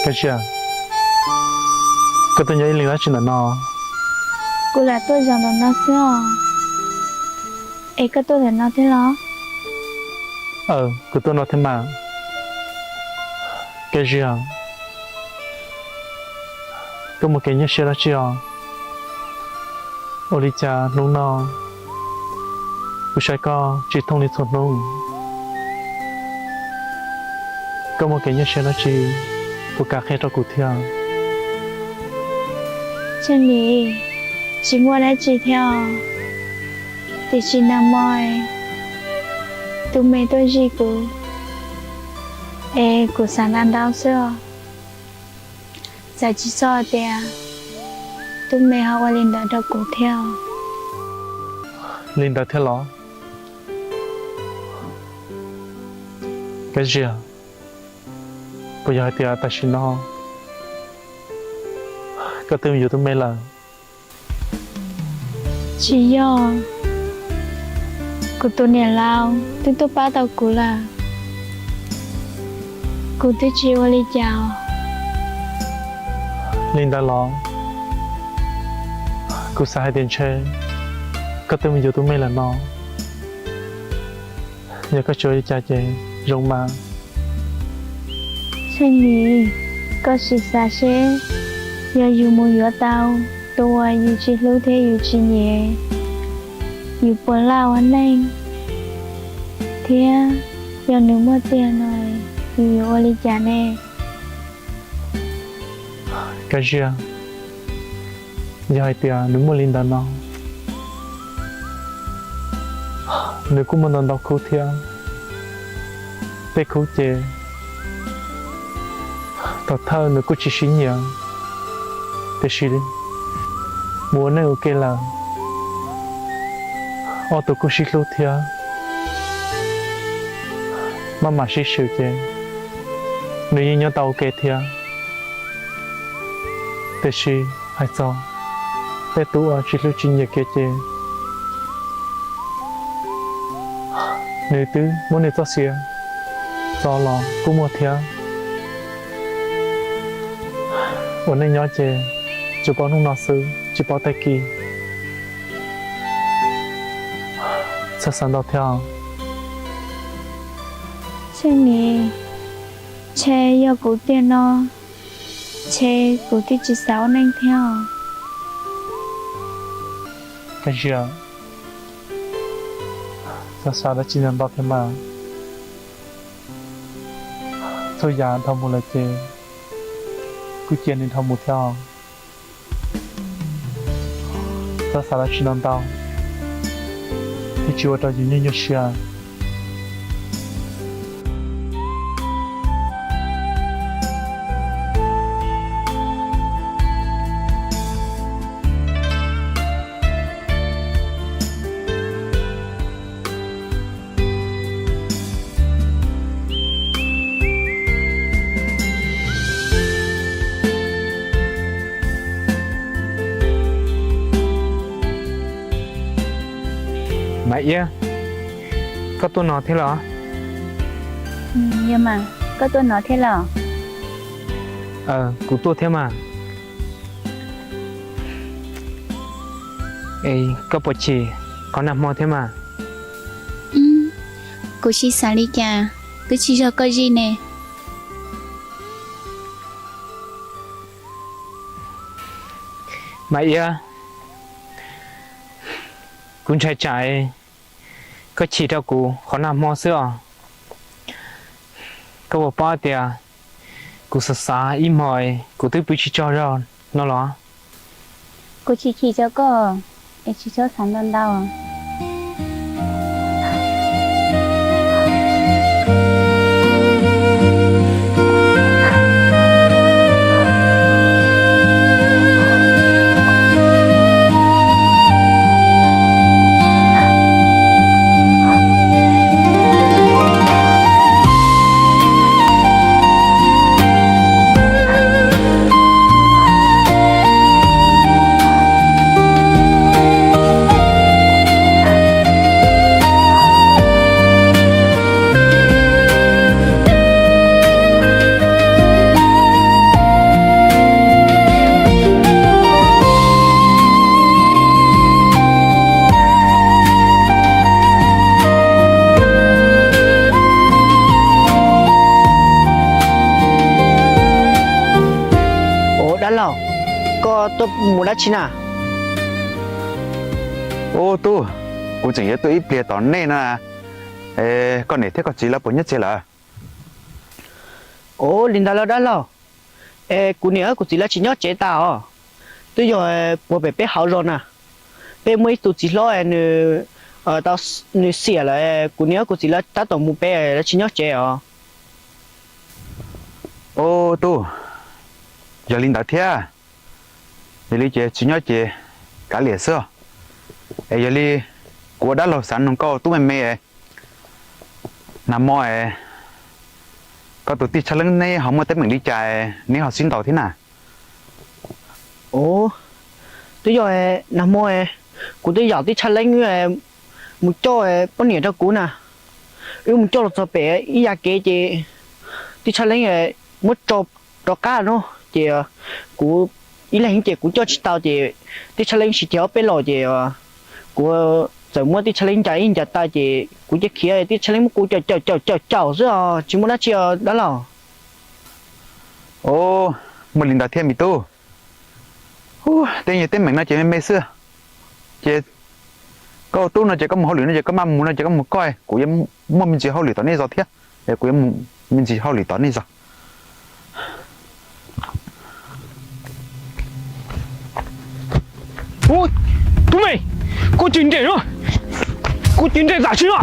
Kab Ziag, koj tuaj nyob ib leeg dab tsi ntawm no? Kuv lam tuaj zaum ntawm no xwb os. Es koj tuaj ntawm no thiab los? Aws, kuv tuaj no thiab mas. Kab Ziag, koj muaj kev nyuaj siab dab tsi os? Ua li cas hnub no kuv saib koj tsis thooj li txhua hnub? Koj muaj kev nyuaj siab dab tsi, puas kam qhia rau kuv thiab? Tsis muaj dab tsi thiab os, tiam sis nag hmo tub me tuaj zij kuv, es kuv xav ntau ntau xwb os. Xav tsis txog tias tub me ho ua li ntawd rau kuv thiab. Li ntawd thiab los? Kab Ziag, puas yog hais tias tam sim no koj twb mus yuav tub me lawm? Tsis yog, kuv tus niam laus twb tuaj pab tau kuv lawm, kuv twb tsis ua li cas. Li ntawd los? Kuv xav hais tias ntshe koj twb mus yuav tub me lawm no. Yog koj tsis ua li cas ces zoo mas. Tsheej Lis, koj sim xav seb, yog yus mus yuav tau tus uas yus tsis hlub thiab yus tsis nyiam, yus puas laj ua neej, thiab yog nws muaj tiag no, yus yuav ua li cas ne? Kab Ziag, yog hais tias nws muaj li ntawd no, nws kuj muaj ntau ntau khub thiab. Tej khub ces thaum thawj nws kuj tsis sib nyiam, tiam sis mus ua neej ua ke lawm, ob tug kuj sib hlub thiab, maj mam sib swm ces nws yeej nyob tau ua ke thiab. Tiam sis hais txog tej tub uas tsis hlub tsis nyiam kiag ces nws twb muab nws txoj sia txo los kuj muaj thiab. Ua neej nyob ces tsuas paub hnub no xwb tsis paub tag kis. Txhob xav ntau thiab. Tsheej Lis, ntshe yog kuv tiag no, ntshe kuv twb tsis xav ua neej thiab os. Kab Ziag, txhob xav dab tsi ntau ntau thiab mas. Txhua yam dhau mus lawm ces kuj cia nws dhau mus thiab os. Txhob xav dab tsi ntau ntau thiaj tsis ua rau yus nyuaj nyuaj siab. Mas Iab, koj tuaj no thiab los? Yog mas, koj tuaj no thiab los? Kuv tuaj thiab mas. Es koj puas chim qhov nag hmo thiab mas? Kuv tsis xav li cas, twb tsis yog koj zij ne. Mas Iab, kuv ntshai tsam koj chim rau kuv qhov nag hmo xwb os. Koj puas paub tias kuv xav xav ib hmo kuv twb pw tsis tsaug zog no los? Kuv tsis chim rau koj, es tsis txhob xav ntau ntau. Mus dab tsi na? Ub tub, kuv tseem yuav tuaj ib pliag tos nej no. Koj niam thiab koj txiv lawv puas nyob tsev lawm? Ua li ntawd los dab laug, es kuv niam kuv txiv lawv tsis nyob tsev tas os. Twb yog puag pem peb hauv zos na, peb muaj ib tug txiv hlob, nws tau, nws xiam lawm, kuv niam kuv txiv lawv tab tom mus pem, lawv tsis nyob tsev os. Ub tub, yog li ntawd thiab. Yog li ces tsis nyob ces kav liam xwb. Es yog li kuv ua dab laug xav nug koj tub me me, nag hmo es koj tus tij Tshaj Leeb neb ho muaj teeb meem li cas neb ho sib ntaus thiab na? Ub, twb yog nag hmo kuv twb yaum tij Tshaj Leeb mus coj poj niam rau kuv na. Wb mus coj los txog pem ib yav kev ces tij Tshaj Leeb muab tso rov qab no, ces kuv ib leeg ces kuv coj tsis tau ces tij Tshaj Leeb siv kiag ob peb los ces kuv txawm muab tij Tshaj Leeb ncaws ib ncaws taw ces kuv cia khiav, tij Tshaj Leeb muab kuv caum caum caum caum caum xwb os, tsis muaj dab tsi os dab laug. Ub, muaj li ntawd thiab me tub. Ub, tej yam teeb meem no ces me me xwb. Ces koj ua tub no ces koj mus hauj lwm no ces koj maj mus no ces koj mus koj, kuv yuav muaj me ntsis hauj lwm tom nej zos thiab, es kuv yuav mus me ntsis hauj lwm tom nej zos. Ub, tub me, koj tsis nres no, koj tsis nres tam sim no,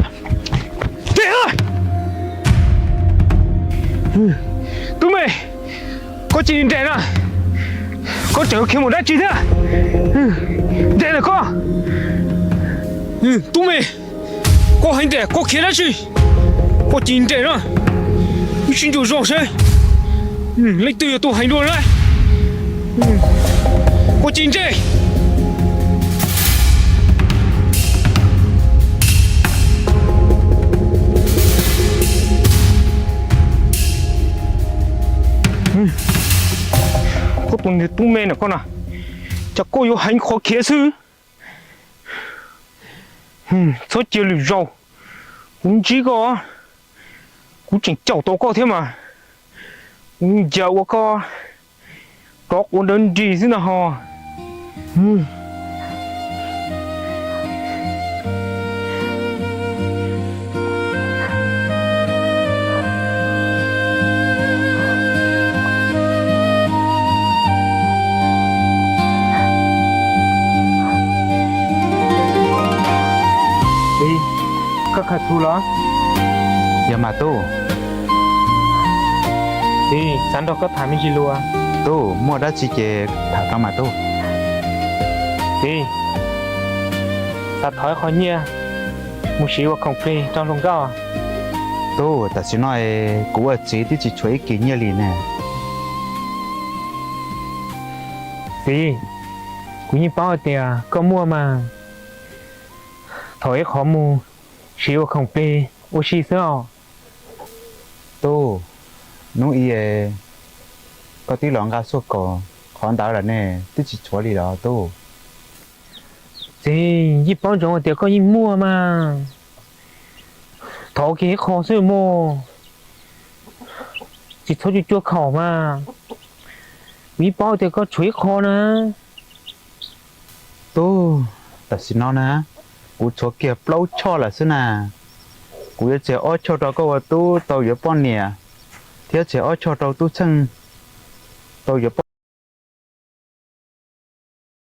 nres na. Tub me, koj tsis nres na, koj tseem khiav mus dab tsi thiab? Nres na koj. Tub me, koj hais nres koj khiav dab tsi? Koj tsis nres na, wb sib ntsuas zog seb leej twg yog tus hais dua na. Koj tsis nres. Koj tus niag tub me no koj na, cas koj yuav heev qhov khiav xwb. Txhob cia lwm zaus kuv ntsib koj, kuv tseem caum tau koj thiab mas, kuv ncaws ua koj rov quav nrawv nris xwb ntag ho. Txiv, koj khaws txhuv los? Yog mas tub. Txiv, xav nrog koj tham me ntsis lus. Tub, muaj dab tsi ces tham tau mas tub. Txiv, xav thov ib qho nyiaj mus siv ua khoom plig rau hluas nkauj. Tub, tam sim no kuv ua txiv twb tsis tshuav ib kis nyiaj li ne. Txiv, kuv yeej paub hais tias koj muaj mas, thov ib qho mus siv ua khoom plig ua si xwb os. Tub, hnub i koj twb los nqa xuaj kaus qhov ntawd lawm ne, twb tsis tshuav li los tub. Txiv, yeej paub ntsoov hais tias koj yeej muaj mas, thov kiag ib qho xwb mog. Tsis txhob cuag cuag khaum mas, kuv yeej paub tias koj tshuav ib qho na. Tub, tam sim no na, kuv tshuav kiag plaub choj lawm xwb na. Kuv yuav tseg ob choj rau koj ua tub tau yuav poj niam, thiab tseg ob choj rau tub Txheej tau yuav